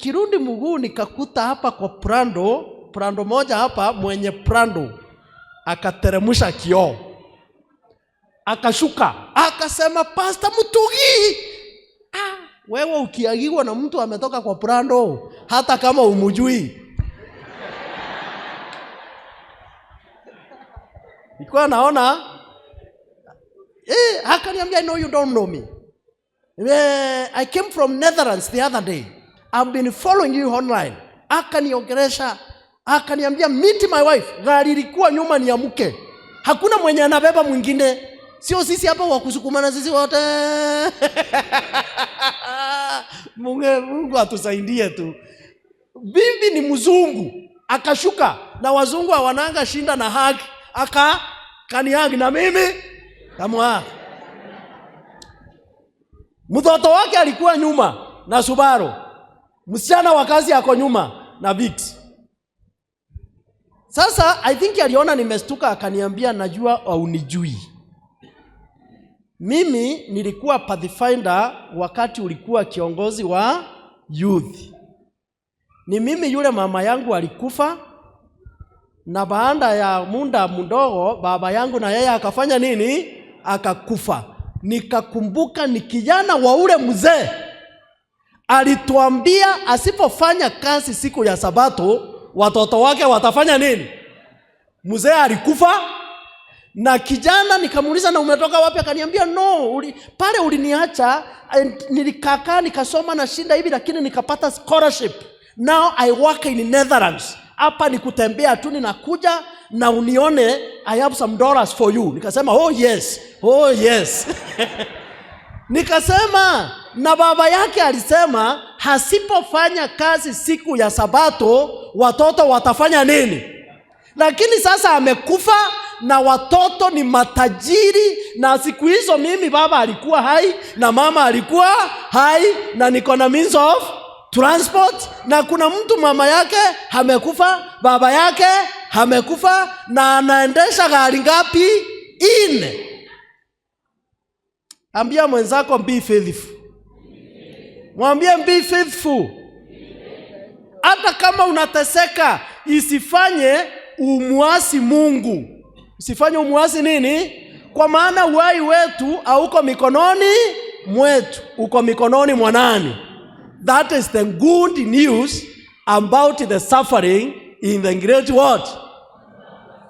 Nikirudi mguu nikakuta hapa kwa Prado, Prado moja hapa, mwenye Prado akateremsha kioo, akashuka, akasema, "Pastor Mutugi." Ah, wewe ukiagiwa na mtu ametoka kwa Prado, hata kama umujui. Nilikuwa naona akaniambia, "No, you don't know me. I came from Netherlands the other day. I've been following you online." Akaniongelesha, akaniambia, "Meet my wife." Gari ilikuwa nyuma ni ya mke. Hakuna mwenye anabeba mwingine. Sio sisi hapa wa kusukumana sisi wote. Mungu atusaidie tu. Bibi ni mzungu, akashuka na wazungu hawananga shinda na hug, aka kanihug na mimi kamwa. Mtoto wake alikuwa nyuma na Subaru, msichana wa kazi ako nyuma na Vitz. Sasa I think aliona nimestuka, akaniambia, "Najua haunijui. Mimi nilikuwa pathfinder wakati ulikuwa kiongozi wa youth. Ni mimi yule mama yangu alikufa, na baada ya muda mdogo baba yangu na yeye akafanya nini? Akakufa. Nikakumbuka ni kijana wa ule mzee alituambia asipofanya kazi siku ya Sabato watoto wake watafanya nini? Mzee alikufa na kijana." Nikamuuliza, "Na umetoka wapi?" Akaniambia, "No, pale uliniacha and nilikakaa nikasoma na shinda hivi, lakini nikapata scholarship. Now I work in Netherlands. Hapa ni kutembea tu, ninakuja na unione, I have some dollars for you." Nikasema, "Oh yes, oh yes." Nikasema, "Na baba yake alisema hasipofanya kazi siku ya Sabato watoto watafanya nini? Lakini sasa amekufa na watoto ni matajiri, na siku hizo mimi baba alikuwa hai na mama alikuwa hai na niko na means of transport, na kuna mtu mama yake amekufa, baba yake amekufa na anaendesha gari ngapi? Nne." Ambia mwenzako, "Be faithful." Mwambie, "Be faithful." Hata kama unateseka, isifanye umuasi Mungu. Usifanye umuasi nini? Kwa maana uhai wetu hauko mikononi mwetu, uko mikononi mwa nani? That is the good news about the suffering in the great what?